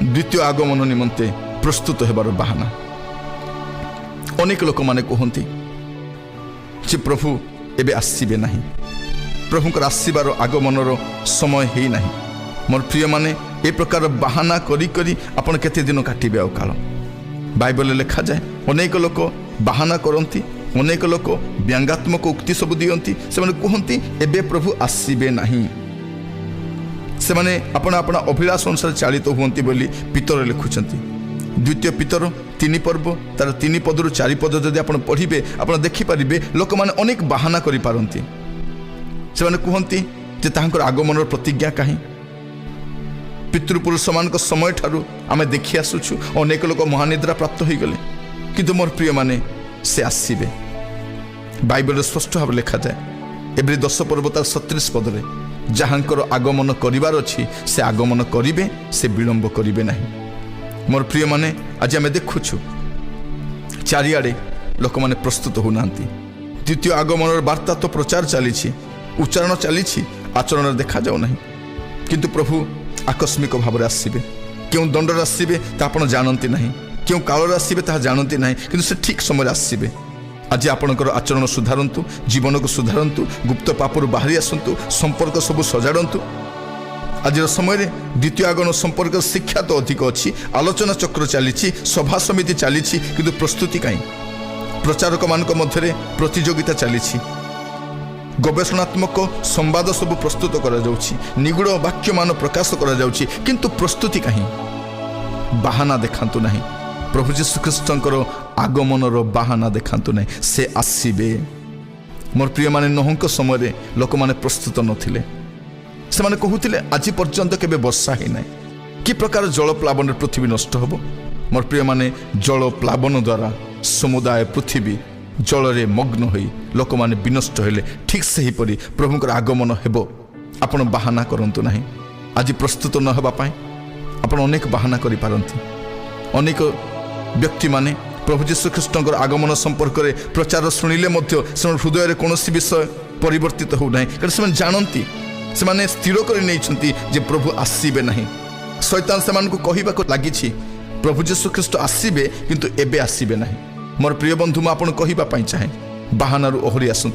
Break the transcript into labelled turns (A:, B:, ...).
A: ଦ୍ୱିତୀୟ ଆଗମନ ନିମନ୍ତେ ପ୍ରସ୍ତୁତ ହେବାର ବାହାନା। ଅନେକ ଲୋକମାନେ କୁହନ୍ତି ଯେ ପ୍ରଭୁ ଏବେ ଆସିବେ ନାହିଁ, ପ୍ରଭୁଙ୍କର ଆସିବାର ଆଗମନର ସମୟ ହେଇନାହିଁ। ମୋର ପ୍ରିୟମାନେ, ଏ ପ୍ରକାର ବାହାନା କରି କରି ଆପଣ କେତେ ଦିନ କାଟିବେ ଆଉ କାଳ? ବାଇବଲରେ ଲେଖାଯାଏ, ଅନେକ ଲୋକ ବାହାନା କରନ୍ତି, ଅନେକ ଲୋକ ବ୍ୟଙ୍ଗାତ୍ମକ ଉକ୍ତି ସବୁ ଦିଅନ୍ତି। ସେମାନେ କୁହନ୍ତି, ଏବେ ପ୍ରଭୁ ଆସିବେ ନାହିଁ। ସେମାନେ ଆପଣା ଆପଣା ଅଭିଳାଷ ଅନୁସାରେ ଚାଳିତ ହୁଅନ୍ତି ବୋଲି ପିତର ଲେଖୁଛନ୍ତି। ଦ୍ୱିତୀୟ ପିତର 3 ପର୍ବ, ତାର 3 ପଦରୁ 4 ପଦ ଯଦି ଆପଣ ପଢ଼ିବେ, ଆପଣ ଦେଖିପାରିବେ ଲୋକମାନେ ଅନେକ ବାହାନା କରିପାରନ୍ତି। ସେମାନେ କୁହନ୍ତି ଯେ ତାହାଙ୍କର ଆଗମନର ପ୍ରତିଜ୍ଞା କାହିଁ? ପିତୃପୁରୁଷମାନଙ୍କ ସମୟଠାରୁ ଆମେ ଦେଖି ଆସୁଛୁ, ଅନେକ ଲୋକ ମହାନିଦ୍ରା ପ୍ରାପ୍ତ ହୋଇଗଲେ। କିନ୍ତୁ ମୋର ପ୍ରିୟମାନେ, ସେ ଆସିବେ। ବାଇବଲରେ ସ୍ପଷ୍ଟ ଭାବରେ ଲେଖାଯାଏ, ଏବ୍ରୀ 10 ପର୍ବ ତାର 37 ପଦରେ, ଯାହାଙ୍କର ଆଗମନ କରିବାର ଅଛି, ସେ ଆଗମନ କରିବେ, ସେ ବିଳମ୍ବ କରିବେ ନାହିଁ। ମୋର ପ୍ରିୟମାନେ, ଆଜି ଆମେ ଦେଖୁଛୁ ଚାରିଆଡ଼େ ଲୋକମାନେ ପ୍ରସ୍ତୁତ ହେଉନାହାନ୍ତି। ଦ୍ୱିତୀୟ ଆଗମନର ବାର୍ତ୍ତା ତ ପ୍ରଚାର ଚାଲିଛି, ଉଚ୍ଚାରଣ ଚାଲିଛି, ଆଚରଣରେ ଦେଖାଯାଉ ନାହିଁ। କିନ୍ତୁ ପ୍ରଭୁ ଆକସ୍ମିକ ଭାବରେ ଆସିବେ। କେଉଁ ଦଣ୍ଡରେ ଆସିବେ ତାହା ଆପଣ ଜାଣନ୍ତି ନାହିଁ, କେଉଁ କାଳରେ ଆସିବେ ତାହା ଜାଣନ୍ତି ନାହିଁ, କିନ୍ତୁ ସେ ଠିକ୍ ସମୟରେ ଆସିବେ। ଆଜି ଆପଣଙ୍କର ଆଚରଣ ସୁଧାରନ୍ତୁ, ଜୀବନକୁ ସୁଧାରନ୍ତୁ, ଗୁପ୍ତ ପାପରୁ ବାହାରି ଆସନ୍ତୁ, ସମ୍ପର୍କ ସବୁ ସଜାଡ଼ନ୍ତୁ। ଆଜିର ସମୟରେ ଦ୍ୱିତୀୟ ଆଗମନ ସମ୍ପର୍କର ଶିକ୍ଷା ତ ଅଧିକ ଅଛି, ଆଲୋଚନା ଚକ୍ର ଚାଲିଛି, ସଭା ସମିତି ଚାଲିଛି, କିନ୍ତୁ ପ୍ରସ୍ତୁତି କାହିଁ? ପ୍ରଚାରକମାନଙ୍କ ମଧ୍ୟରେ ପ୍ରତିଯୋଗିତା ଚାଲିଛି, ଗବେଷଣାତ୍ମକ ସମ୍ବାଦ ସବୁ ପ୍ରସ୍ତୁତ କରାଯାଉଛି, ନିଗୂଢ଼ ବାକ୍ୟମାନ ପ୍ରକାଶ କରାଯାଉଛି, କିନ୍ତୁ ପ୍ରସ୍ତୁତି କାହିଁ? ବାହାନା ଦେଖାନ୍ତୁ ନାହିଁ। ପ୍ରଭୁ ଯୀଶୁଖ୍ରୀଷ୍ଟଙ୍କର ଆଗମନର ବାହାନା ଦେଖାନ୍ତୁ ନାହିଁ। ସେ ଆସିବେ। ମୋର ପ୍ରିୟମାନେ, ନୋହଙ୍କ ସମୟରେ ଲୋକମାନେ ପ୍ରସ୍ତୁତ ନଥିଲେ। ସେମାନେ କହୁଥିଲେ, ଆଜି ପର୍ଯ୍ୟନ୍ତ କେବେ ବର୍ଷା ହେଇନାହିଁ, କି ପ୍ରକାର ଜଳପ୍ଲାବନରେ ପୃଥିବୀ ନଷ୍ଟ ହେବ? ମୋର ପ୍ରିୟମାନେ, ଜଳପ୍ଲାବନ ଦ୍ୱାରା ସମୁଦାୟ ପୃଥିବୀ ଜଳରେ ମଗ୍ନ ହୋଇ ଲୋକମାନେ ବିନଷ୍ଟ ହେଲେ। ଠିକ୍ ସେହିପରି ପ୍ରଭୁଙ୍କର ଆଗମନ ହେବ। ଆପଣ ବାହାନା କରନ୍ତୁ ନାହିଁ। ଆଜି ପ୍ରସ୍ତୁତ ନ ହେବା ପାଇଁ ଆପଣ ଅନେକ ବାହାନା କରିପାରନ୍ତି। ଅନେକ ବ୍ୟକ୍ତିମାନେ ପ୍ରଭୁ ଯୀଶୁଖ୍ରୀଷ୍ଟଙ୍କର ଆଗମନ ସମ୍ପର୍କରେ ପ୍ରଚାର ଶୁଣିଲେ ମଧ୍ୟ ସେମାନଙ୍କ ହୃଦୟରେ କୌଣସି ବିଷୟ ପରିବର୍ତ୍ତିତ ହେଉନାହିଁ, କାରଣ ସେମାନେ ଜାଣନ୍ତି, ସେମାନେ ସ୍ଥିର କରି ନେଇଛନ୍ତି ଯେ ପ୍ରଭୁ ଆସିବେ ନାହିଁ। ଶୈତାନ ସେମାନଙ୍କୁ କହିବାକୁ ଲାଗିଛି, ପ୍ରଭୁ ଯୀଶୁଖ୍ରୀଷ୍ଟ ଆସିବେ, କିନ୍ତୁ ଏବେ ଆସିବେ ନାହିଁ। ମୋର ପ୍ରିୟ ବନ୍ଧୁ, ମୁଁ ଆପଣଙ୍କୁ କହିବା ପାଇଁ ଚାହେଁ, ବାହାନାରୁ ଓହରି ଆସନ୍ତୁ।